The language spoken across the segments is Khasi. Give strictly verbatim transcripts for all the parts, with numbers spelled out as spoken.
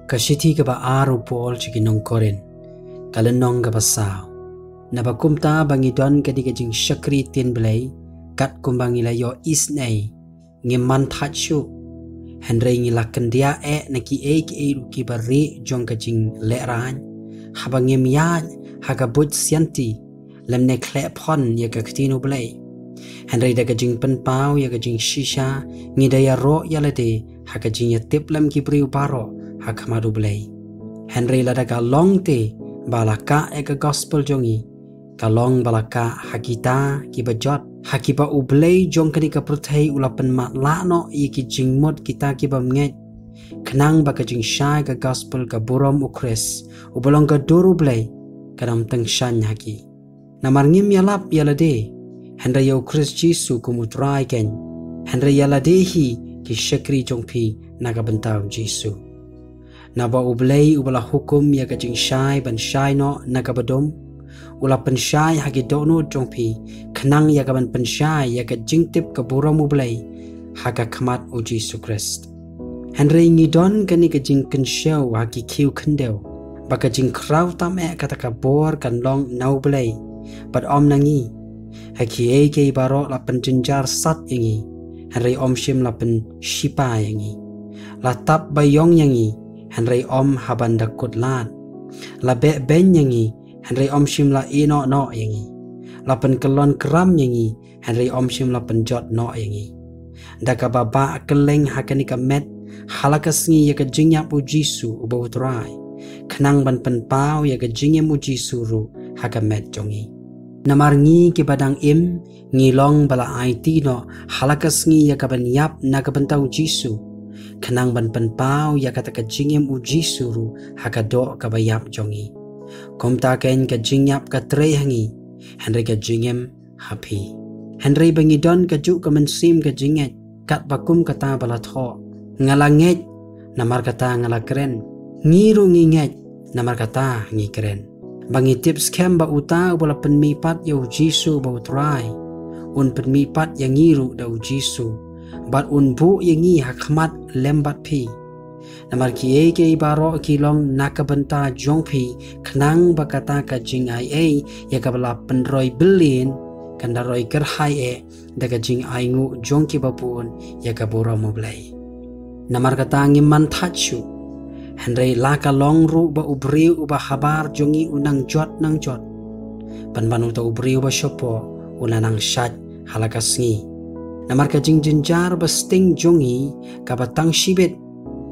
Ka shithi kaba ar u Paul sha ki nong Korinth, ka lynnong kaba saw. Naba kumta ba ngi don ka dei ka jingshakri ktien Blei, kat kumba ngi la ïoh isynei, ngim man thait shuh. Hynrei ngi la kyndiah eh na kiei kiei ruh kiba rieh jong ka jinglehrain, haba ngim ïaid ha ka buit sianti, lymne khleh phon ïa ka ktien U Blei. Hynrei da ka jingpynpaw ïa ka jingshisha, ngi da ïaroh ïa lade ha ka jingïatip lem ki briew baroh ha khmat U Blei. Hynrei lada ka long te ba la kah ïa ka gospel jong ngi, ka long ba la kah ha kita kiba jot, ha kiba U Blei jong kane ka pyrthei u la pynmatlah noh ïa ki jingmut kita kibym ngeit, khnang ba ka jingshai ka gospel ka burom U Khrist, uba long ka dur U Blei, kan ym tyngshaiñ ha ki. Namar ngim ïalap ïa lade, hynrei ïa U Khrist Jisu kum U Trai keiñ, hynrei ïa lade hi ki shakri jong phi na ka bynta U Jisu. Naba U Blei uba la hukum ïa ka jingshai ban shai noh na kaba dum, u la pynshai ha ki dohnud jong phi, khnang ïa kaban pynshai ïa ka jingtip ka burom U Blei ha ka khmat U Jisu Khrist. Hynrei ngi don kane ka jingkynshew ha ki khiew khyndew, ba ka jingkhraw tam eh kata ka bor kan long na U Blei, bad ym na ngi. Ha kiei kiei baroh la pynjynjar sat ïa ngi, hynrei ym shym la pynshipa ïa ngi. La tap baïong ïa ngi, hynrei ym ha ban da kut lad. La beh beiñ ïa ngi, hynrei ym shym la ïehnoh noh ïa ngi. La pynkyllon kram ïa ngi, hynrei ym shym la pynjot noh ïa ngi. Da kaba bah kylleng ha kane ka met, ha la ka sngi ïa ka jingïap U Jisu uba U Trai, khnang ban pynpaw ïa ka jingim U Jisu ruh ha ka met jong ngi. Namar ngi kiba dang im, ngi long ba la aiti noh ha la ka sngi ïa kaban ïap na ka bynta U Jisu, khnang ban pynpaw ïa kata ka jingim U Jisu ruh ha ka doh kaba ïap jong ngi. Kumta keiñ ka jingïap ka trei ha ngi, hynrei ka jingim ha phi. Hynrei ba ngi don kajuh ka mynsiem ka jingngeit, katba kum kata ba la thoh: Nga la ngeit, namar kata nga la kren. Ngi ruh ngi ngeit, namar kata ngi kren, ba ngi tip skhem ba uta uba la pynmihpat ïa U Jisu uba U Trai, un pynmihpat ïa ngi ruh da U Jisu, bad un buh ïa ngi ha khmat lem bad phi. Namar kiei kiei baroh ki long na ka bynta jong phi, khnang ba kata ka jingaiei ïa kaba la pynroi byllien kan da roi kyrhai eh da ka jingainguh jong kiba bun ïa ka burom U Blei. Namar kata ngim man thait shuh, hynrei la ka long ruh ba u briew uba habar jong ngi u nang jot nang jot, pynban uta u briew ba shapoh u la nang shait ha la ka sngi. Namar ka jingjynjar ba sting jong ngi kaba tang shibit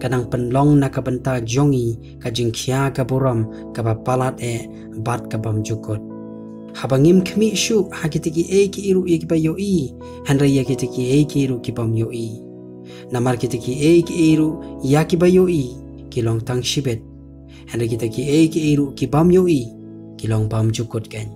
ka nang pynlong na ka bynta jong ngi ka jingkhia ka burom kaba palat eh bad ka bymjukut. Haba ngim khmih shuh ha kita kiei kiei ruh ïa kiba ïohi, hynrei ïa kita kiei kiei ruh ki bym ïohi. Namar kita kiei kiei ruh ïa kiba ïohi ki long tang shibit, hynrei kita kiei kiei ruh ki bym ïohi ki long bymjukut keiñ.